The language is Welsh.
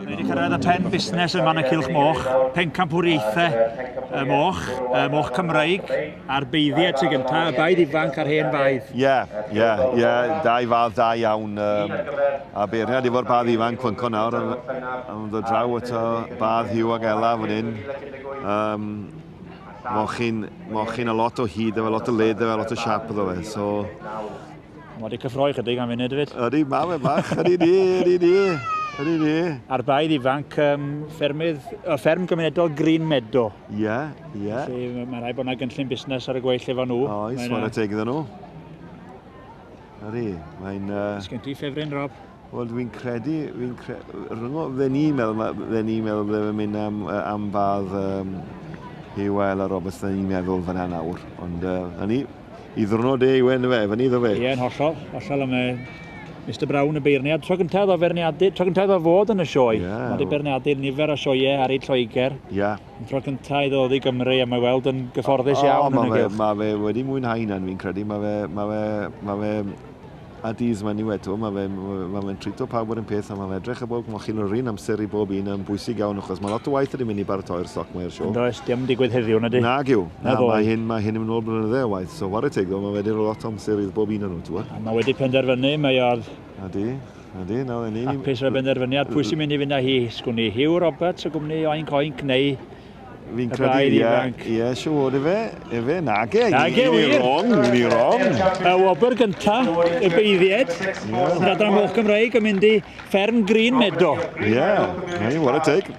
Ni wedi cyrraedd y pen busnes yma yn y Cylch Moch, pencampwriaethau y moch, y moch Cymreig, a'r beiddiad sy'n gyntaf, y baedd ifanc a'r hen faedd. Ie, ie, ie, dau fadd da iawn. A beirniad efo'r badd ifanc fynco nawr, yn dod draw at y badd Hugh ag Ela fan hyn. Mochyn, mochyn a lot o hyd, efo lot o led, efo lot o siap iddo fe, so. Mae wedi cyffroi chydig am funud hefyd. Ydy, mae fe bach, ydy ni, ydy ni, ydy ni. A'r baedd ifanc, ffermydd, fferm gymunedol Green Meadow. Ie, ie. Felly mae rhaid bod yna gynllun busnes ar y gweill efo nhw. Oes, mae'n teg iddyn nhw. Ydy, mae'n. Sgen ti ffefryn, Rob? Wel, dwi'n credu, fi'n cre... Rhyngo, fe ni'n meddwl, fe ni'n meddwl bydde fe'n mynd am fadd Hugh a Roberts, fe ni'n meddwl fyna nawr. Ond, na ni, i ddwrnod e yw e, fe, fyny iddo fe. Ie, yn hollol, hollol am Mr Brown y beirniad. Tro gyntaf o feirniadu, tro gyntaf o fod yn y sioe. Yeah. Mae wedi beirniadu nifer o sioeau ar ei Lloegr. Ie. Yeah. Tro gyntaf iddo ddod i Gymru a mae weld yn gyfforddus iawn yn y gylch. Mae fe wedi mwynhau hynna, fi'n credu. Mae fe at ease mae'n i wedo, mae fe'n ma fe trito pawb yr un peth a mae'n edrych ar bob mochyn o'r un amser i bob un yn bwysig iawn achos mae lot o waith wedi mynd i baratoi'r stoc mae'r sioe. Yndoes, dim digwydd heddiw na di? Nag yw. Na, mae hyn yn mynd ôl blynydde o waith, so whare teg, mae wedi rhoi lot o amser i bob un o'n nhw, ti'n A mae wedi penderfynu, mae oedd. Ydy, ydy, na ni. Hapus o'r benderfyniad. Pwy sy'n mynd i fynd â hi? Sgwn i Hugh Roberts o gwmni Oink Oink neu Fi'n credu, ie, ie, siŵr efe, nage, nage, ni wrong, ni wrong. Y wobr gynta, y beiddied, yn adran moch Gymreig yn mynd i fferm Green Meadow. Ie, yeah, whare teg.